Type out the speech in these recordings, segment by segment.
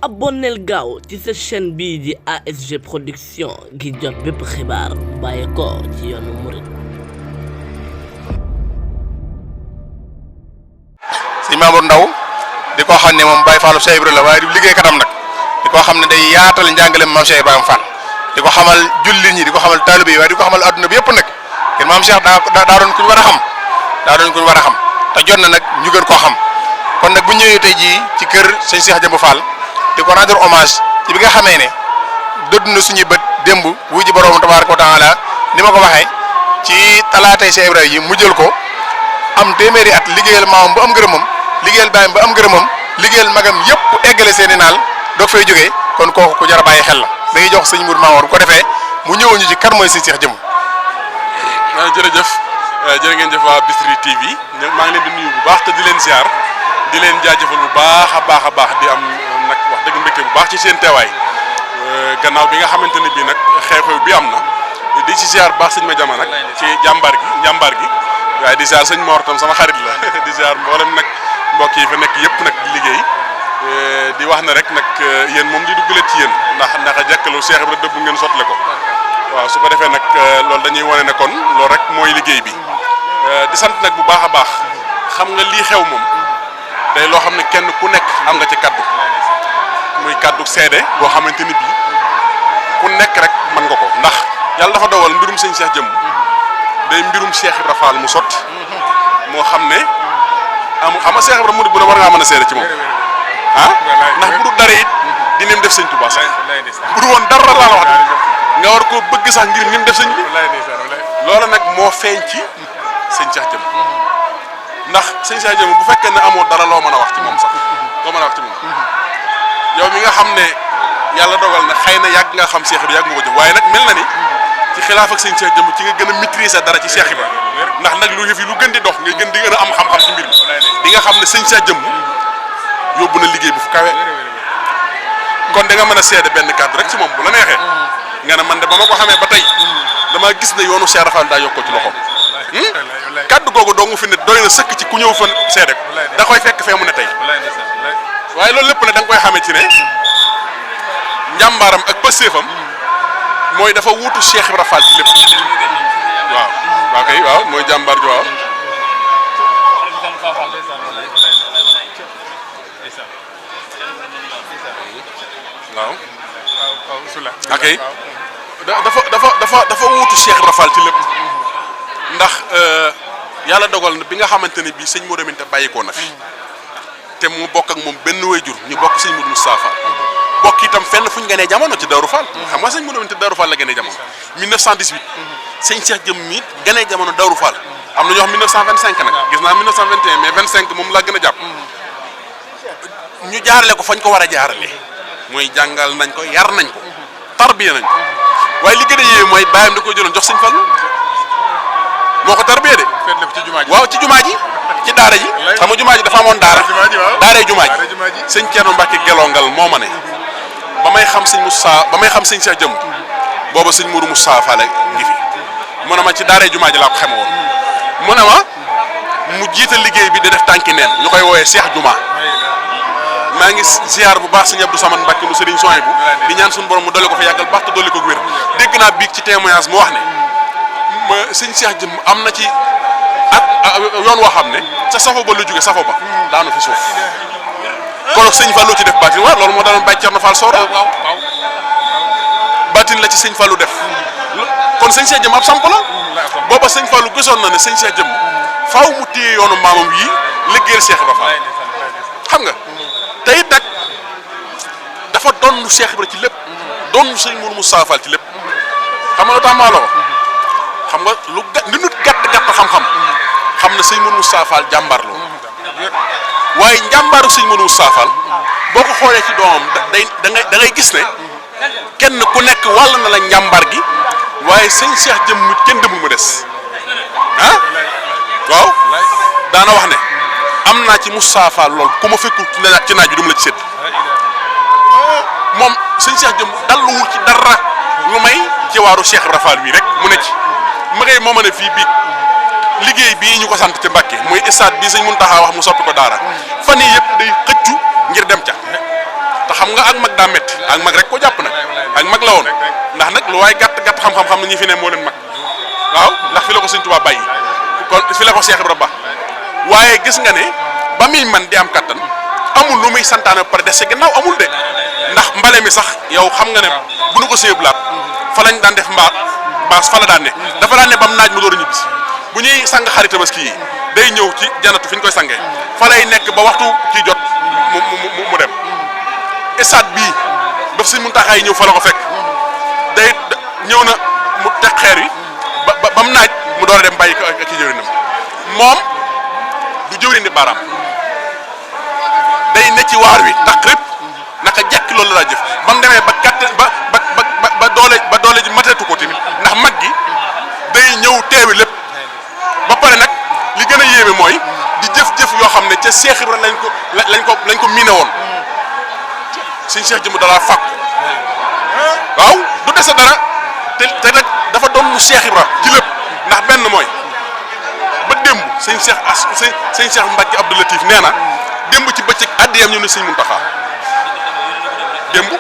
abonneel gaaw ci sa chaîne bii di ASG production ngir jot bépp xibaar bàyyi ko ci yoonu murid. Sëñ Mamour Ndaw di ko xam ne moom Baye Fallou Cheikh Ibrahima la waaye di liggéey katam nag di ko xam ne day yaatal njàngaleem Maam Cheikh Ibrahima Fall di ko xamal jullit ñi di ko xamal taalibe yi waaye di ko xamal adduna bi yëpp nag ngir Maam Cheikh daa doon ku ñu war a xam te jot na nag ñu gën koo xam kon nag bu ñëwee tey jii ci kër sëñ Cheikh Jëmb Fall di ko rendre hommage ci bi nga xamee ne dëdd na suñuy bët démb wuy ji borom tabaaraka wa taala ni ma ko waxee ci talaatay Cheikh Ibrahima yi mu jël ko am téeméeri at liggéeyal maamam bu am ngërëmam liggéeyal baayam ba am ngërëmam liggéeyal magam yëpp eggale seeni naal doog fay jógee kon kooku ku jar a bàyyi xel la dañuy jox sëñ Mour Mamour bu ko defee mu ñëwoon ñu ci kan mooy sëñ Cheikh Jëmb. jërëjëf jërë ngeen jëf waa Bichri TV maa ngi leen di nuyu bu baax te di leen ziar di leen jaajëfal bu baax a baax di am nag wax dëgg mbégte bu baax ci seen teewaay gannaaw bi nga xamante ne bii nag xew-xew bi am na di ci ziar bu baax sëñ Madiama nag ci njàmbaar gi waaye di ziar sëñ Mor tam sama xarit la di ziar mboolem nag mbokk yi fa nekk yëpp nag di liggéey di wax ne rek nag yéen moom di duggalee ci yéen ndax a jekkalu Cheikh Ibrahima dëbb ngeen sotle ko waaw su ko defee nag loolu dañuy wane ne kon loolu rek mooy liggéey bi di sant nag bu baax a baax xam nga lii xew moom day loo xam ne kenn ku nekk am nga ci kaddu muy kaddu seede boo xamante ni bii ku nekk rek mën nga ko ndax yàlla dafa dogal mbirum sëñ Cheikh Jëmb day mbirum Cheikh Ibrahima Fall mu sotti moo xam ne xam nga Cheikh Ibrahima mu bu ne war ngaa mën a seede ci moom ndax bu dul dara it di nim def sëñ Touba sax bu dul woon dara laa la wax nga war koo bëgg sax ngir nim def sëñ bi loola nag moo feeñ ci sëñ Cheikh Jëmb ndax sëñ Cheikh Jëmb bu fekkee ne amoo dara loo mën a wax ci moom sax loo mën a wax ci moom yow mi nga xam ne yàlla dogal na xëy na yàgg nga xam Cheikh bi yàgg nga ko jëf waaye nag mel na ni ci xilaaf ak sëñ Cheikh Jëmb ci nga gën a maîtriser dara ci Cheikh Ibra ndax nag lu yëf yi lu gën di dox nga gën di gën a am xam-xam ci mbir mi di nga xam ne sëñ Cheikh Jëmb yóbbu na liggéey bu fu kawe kon da nga mën a seede benn kàddu rek ci moom bu la neexee nga ne man de ba ma ko xamee ba tey damaa gis ne yoonu Cheikh Rafal daa yokkoo ci loxoom kàddu googu doo nga fi ne doy na sëkk ci ku ñëw fa seede ko da koy fekk fee mu ne tey waaye loolu lépp ne da nga koy xamee ci ne njàmbaaram ak pëstéefam mooy dafa wuutu Cheikh Ibra Fall ci lépp waaw mooy jàmbaar ji waaw ok dafa wuutu Cheikh Ibra Fall ci lépp ndax yàlla dogal na bi nga xamante ne bii sëñ Modou Minta bàyyikoo na fi te mu bokk ak moom benn wayjur ñu bokk sëñ Modou Moustapha bokk itam fenn fu ñu gënee jamono ci Darou Fall xam nga sëñ Modou Minta Darou Fall la gënee jamono 1918 sëñ Cheikh Jëmb mi gënee jamono Darou Fall am na ñoo xam 1925 nag gis naa 1921 mais 25 moom laa gën a jàpp ñu jaarale ko fañ ko war a jaarale mooy jàngal nañ ko yar nañ ko tarbiya nañ ko waaye li gën a yéeme mooy bàyyam da koy jëloon jox sëñ Fallu moo ko tarbiya de waaw ci jumaa ji ci daara ji xam nga jumaa ji dafa amoon daaray jumaa ji sëñ Thierno Mbacke gelongal moo ma ne ba may xam sëñ sëñ Cheikh Jëmb booba sëñ Mourou Moussa Fall ngi fi mu ne ma ci daaray jumaa ji laa ko xame woon mu ne ma mu jiite liggéey bi di def tànki neen ñu koy wooyee Cheikh Juma maa ngi ziar bu baax sëñ Abdou Samane Mbacke lu Serigne Soye bu di ñaan suñu borom mu dolli ko fa yàggal baax te dolli ko wér dégg naa biig ci témoignage mu wax ne ma sëñ Cheikh Jëmb am na ci ak yoon woo xam ne sa safo ba lu jóge safo ba daanu fi suuf kon sëñ Fallou ci def baatin waaw loolu moo danoon bàyyi Thierno Fall Soro baatin la ci sëñ Fallou def kon sëñ Cheikh Jëmb ab samp la booba sëñ Fallou gisoon na ne sëñ Cheikh Jëmb faaw mu téye yoonu maamam yi liggéeyal Cheikh Ibra Fall xam nga te it nag dafa doon Cheikh Ibra ci lépp doon sëñ Mourou Moussa Fall ci lépp xam nga lu tax maa la xam nga lu nit gàtt xam-xam xam na sëñ Mourou Moussa Fall jàmbaar la waaye njàmbaaru sëñ Mourou Moussa Fall boo ko xoolee ci doomam da ngay gis ne kenn ku nekk wàll na la njàmbaar gi waaye sëñ Cheikh Jëmb mit kenn demul mu des waaw daana wax ne am naa ci Moussa Fall lool ku ma fekkul ci naaj bi du ma la ci sédd moom sëñ Cheikh Jëmb dalluwul ci dara lu may ci waaru Cheikh Ibra Fall bii rek mu ne ci ma ngay moo ma ne fii biig liggéey bii ñu ko sant ci Mbàkke muy stade bii sëñ Muntaxa wax mu soppi ko daara fan yii yëpp day xëccu ngir dem ca te xam nga ak mag daa métti ak mag rek ko jàpp nag ak mag la woon ndax nag lu waay gàtt gàtt xam-xam na ñi fi ne moo leen mag waaw ndax fi la ko Sëñ Tuubaa bàyyi kon fi la ko Cheikh Ibra ba waaye gis nga ne ba muy man di am kattan amul lu muy santaane ba pare des ci gannaaw amul de ndax mbale mi sax yow xam nga ne bu nu ko séeblaat fa lañ daan def baas fa la daan ne dafa daan ne ba mu naaj mu door a ñibbisi bu ñuy sang xari Tabaski yi day ñëw ci janatu fi ñu koy sangee fa lay nekk ba waxtu kii jot mu dem stade bii ba Sëñ Muntaxa yi ñëw fa la ko fekk day ñëw na mu teg xeer yi ba mu naaj mu door a dem bàyyi ko ak ki jëwrinam moom du jëwrin di baaraam day ne ci waar wi ndax lépp naka jekk loolu la jëf ba mu demee ba kàtt ba doole ji mateetu ko tamit ndax mag gi day ñëw teewi lépp ba pare nag li gën a yéeme mooy di jëf-jëf yoo xam ne ca Cheikh Ibra lañ ko miine woon Sëñ Cheikh Jëmb dalaa fàkk waaw du dese dara te nag dafa doon mu Cheikh Ibra ci lépp ndax benn mooy ba démb sëñ Cheikh Mbacke Abdou Latif nee na démb ci bëccëg addiyam ñu ne Sëñ Muntaxa démb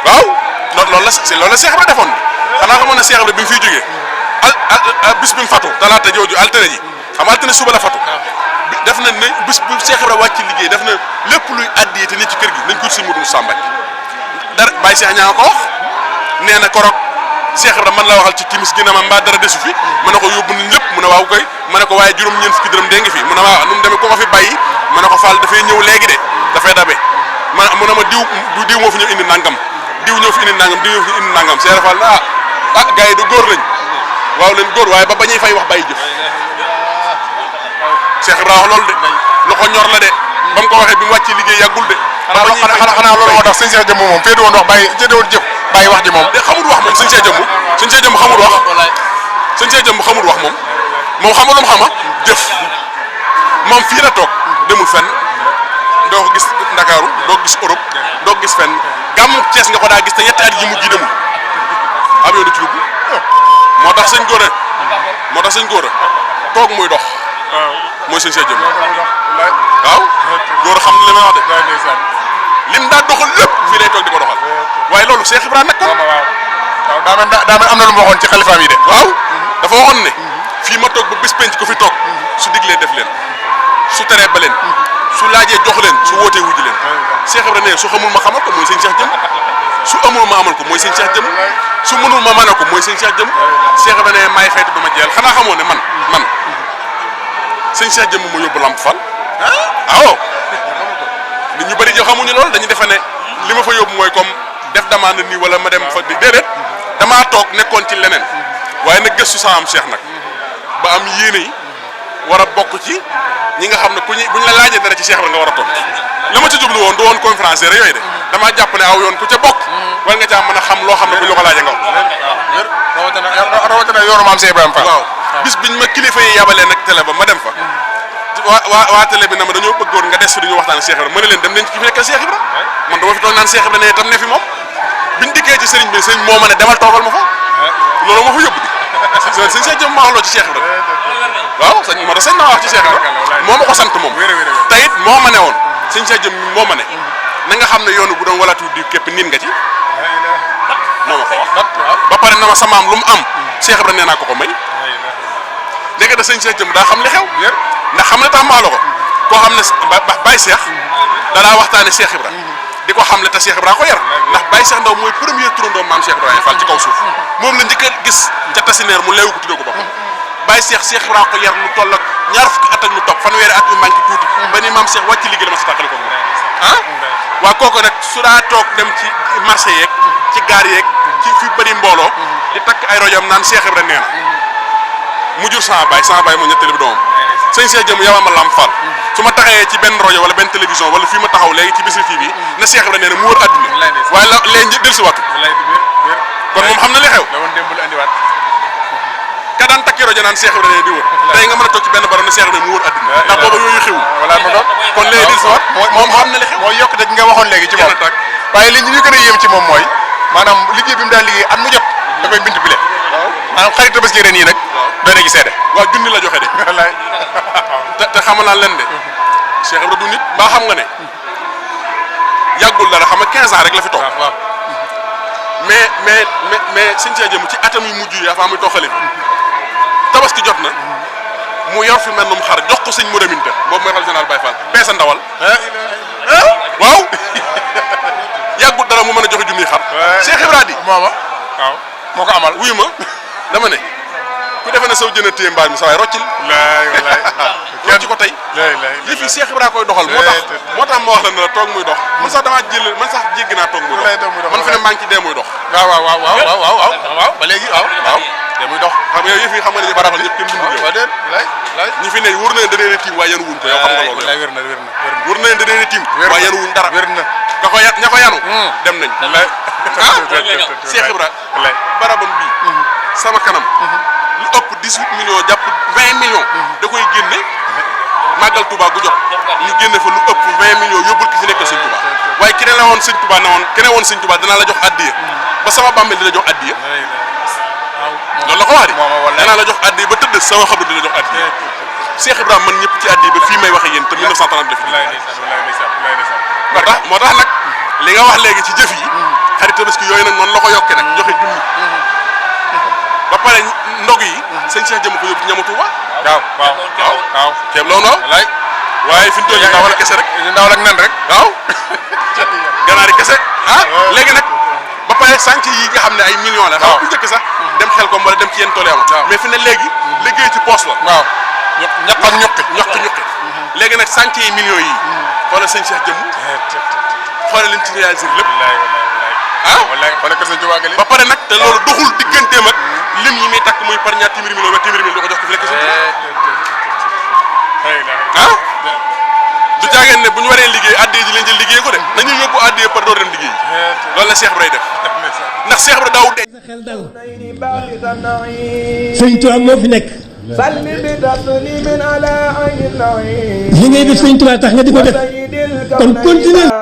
waaw loolu la Cheikh Ibra defoon bi xanaa xamoon na Cheikh Ibra bi mu fiy jógee bis bi mu fatu talaata jooju altine ji xam altine suba la fatu def na ne bis bu Cheikh Ibra wàcc liggéey def na lépp luy addiye te ne ci kër gi nañ ko Sëñ Modou Moussa Mbacke dara Baye Cheikh ñaa nga ko wax nee na korog Cheikh Ibra man la waxal ci timis gi ne ma mbaa dara desu fi ma ne ko yóbbu nañ lépp mu ne waaw koy ma ne ko waaye juróom-ñeent fukki dërëm dee ngi fi mu ne waaw nu mu demee ko ko fi bàyyi ma ne ko Fall dafay ñëw léegi de dafay dabe mu ne ma diw moo fi ñëw indi nangam diw ñëw fi indi nangam diw ñëw fi indi nangam Cheikh Fall gars yi du góor lañ waaw leen góor waaye ba bañuy fay wax bàyyi jëf Cheikh Ibra wax loolu de lu ko ñor la de ba mu ko waxee bi mu wàcc liggéey yàggul de xanaa loolu moo tax Sëñ Cheikh Jëmb moom féete woon wax bàyyi féete woon jëf bàyyi wax ji moom de xamul wax moom Sëñ Cheikh Jëmb xamul wax Sëñ Cheikh Jëmb xamul wax moom xamul lu mu xama jëf moom fii la toog demul fenn doo ko gis Ndakaaru doo ko gis Europe doo ko gis fenn gàmmu Cees nga ko daa gis te yetti at yi mujj demul am yoonu ci dugg moo tax sëñ góor a toog muy dox mooy Sëñ Cheikh Jëmb waaw góor xam ne li may wax de lim daa doxal lépp fii lay toog di ko doxal waaye loolu Cheikh Ibra nag kon waaw daa mel am na lu mu waxoon ci xalifaam yi de waaw dafa waxoon ne fii ma toog ba bés penc ko fi toog su diglee def leen su teree ba leen su laajee jox leen su wootee wujj leen Cheikh Ibra ne su xamul ma xamal ko mooy Sëñ Cheikh Jëmb su amul ma amal ko mooy Sëñ Cheikh Jëmb su mënul ma mën a ko mooy Sëñ Cheikh Jëmb Cheikh Ibra ne maay xeetu dama jeel xanaa xamoo ne man Sëñ Cheikh Jëmb ma yóbbu Lamp Fall waaw nit ñu bëri jo xamuñu loolu dañuy defe ne li ma fa yóbbu mooy comme def demande nii wala ma dem fa di déedéet damaa toog nekkoon ci leneen waaye nag gëstu saa am Cheikh nag ba am yéene yi war a bokk ci ñi nga xam ne buñ la laajee dara ci Cheikh Ibra nga war a toog li ma ci jublu woon du woon conférencier rek yooyu de damaa jàpp ne aw yoon ku ca bokk war nga caa mën a xam loo xam ne buñ la ko laajee nga wax rawatina yoonu maam Cheikh Ibrahima Fall waaw bis biñ ma kilifa yi yabalee nag télé ba ma dem fa waa télé bi na ma dañoo bëggoon nga des fi duñu waxtaan Cheikh Ibra mën na leen dem nañ ci fi nekkal Cheikh Ibra man dama fi toog naan Cheikh Ibra ne itam ne fi moom biñ dikkee ci sëriñ bi sëriñ moo ma ne demal toogal ma fa loolu ma fa yóbbu di sëñ Cheikh Jëmb ma wax loo ci Cheikh Ibra waaw sëñ moo tax sëñ na wax ci Cheikh Ibra moo ma ko sant moom te it moo ma ne woon sëñ Cheikh Jëmb moo ma ne na nga xam ne yoonu bu doon walatu di képp nin nga ci moo ma ko wax ba pare na ma samaam lu mu am Cheikh Ibra nee naa ko may léegi da sëñ Cheikh Jëmb daa xam li xew ndax xam ne tax maa la ko koo xam ne Baye Cheikh dalaa waxtaane Cheikh Ibra di ko xam le te Cheikh Ibra ko yar ndax Baye Cheikh Ndaw mooy premier turandoo maam Cheikh Ibrahima Fall ci kaw suuf moom la njëkk a gis ca tasineer mu leewu ko tuddee ko boppam Baye Cheikh Ibra ko yar lu toll ak ñaar fukki at ak lu topp fanweeri at yu manqué tuuti ba ni maam Cheikh wàcc liggéey la ma si tàqali ko moom waa kooku nag su daa toog dem ci marché yeeg ci gaar yeeg ci fi bëri mbooloo di takk ay rojam naan Cheikh Ibra nee na mu jur sama baay moo ñettali bi doomam sëñ Cheikh Jëmb yow ma Lamp Fall su ma taxee ci benn rajo wala benn télévision wala fii ma taxaw léegi ci Bichri TV na Cheikh Ibra nee na mu wër àdduna waaye la léegi del si wattu kon moom xam na li xew ka daan takki rajo naan Cheikh Ibra nee di wër tey nga mën a toog ci benn barab na Cheikh Ibra mu wër àdduna ndax booba yooyu xew kon léegi del si wat moom xam na li xew mooy yokk de nga waxoon léegi ci moom waaye li ñu gën a yéem ci moom mooy maanaam liggéey bi mu daan liggéey at mu jot da koy bind bile maanaam xarit Tabaski ren yi nag doy na ci seede waaw junni la joxe de te xamal naa leen de Cheikh Ibra du nit mbaa xam nga ne yàggul dara xam nga 15 ans rek la fi toog mais sëñ Cheikh Jëmm ci atam yu mujj yi avant muy toog xalifa tabaski jot na mu yor fi mel num xar jox ko sëñ Modou Minta boobu mooy xalifa général Baye Fall peesa ndawal waaw yàggul dara mu mën a joxe junniy xar Cheikh Ibrahima mooma waaw moo ko amal wuyu ma dama ne ku defe ne saw jën a téye mbaar mi sa waay roccil rocci ko tey yëf yi Cheikh Ibrahima koy doxal moo tax ma wax la ne la toog muy dox man sax damaa man sax jéggi naa toog muy dox man fi ne maa ngi ci dee muy dox waaw ba léegi waaw dee muy dox xam nga yëf yi xam nga ne barafal ñëpp kenn dundu ñi fi ne wóor na leen da leen tiim waaye yanu wuñ ko yow xam nga loolu wóor na leen da leen tiim waaye yanu wuñ dara ka ko ña ko yanu dem nañ Cheikh Ibrahima barabam bii sama kanam lu ëpp 18 millions jàpp 20 millions da koy génne màggal Touba gu jot ñu génne fa lu ëpp 20 millions yóbbul ki fi nekkal sëñ Touba waaye ki ne la woon sëñ Touba ne woon ki ne woon sëñ Touba dinaa la jox addiya ba sama bàmmeel di la jox addiya loolu la ko wax di dinaa la jox addiya ba tëdd sama xabru di la jox addiya Cheikh Ibrahima man ñëpp ci addiya ba fii may waxe yéen te 1930 def moo tax nag li nga wax léegi ci jëf yi xarit tabaski yooyu nag noonu la ko yokkee nag joxe junni ba pare ndog yi sëñ Cheikh Jëmm ko yóbbu ci ñamu Touba waaw ceeb loolu waaye fi ñu toll nii ndawal ak kese rek ndawal ak nen rek waaw ganaar yi kese léegi nag ba pare sànq yi nga xam ne ay millions la xam bu njëkk sax dem xel ko wala dem ci yenn tool yi am mais fi ne léegi liggéey ci poos la waaw ñaq ak ñuqi léegi nag sànq yi millions yi xoolal sëñ Cheikh Jëmm xoolal lim ci réalisé lépp xoolal ko sëñ Touba gali ba pare nag te loolu doxul digganteem ak lim yi muy takk muy par ñaar téeméeri millions téeméeri millions di ko jox ko fi lekk sëñ Touba du jaageen ne bu ñu waree liggéey addiya ji leen jël liggéey ko de nañu yóbbu addiya par door dem liggéey loolu la Cheikh Ibrahima def ndax Cheikh Ibrahima daaw de xel dal sëñ Touba moo fi nekk li ngay def sëñ Touba tax nga di ko def kon continuer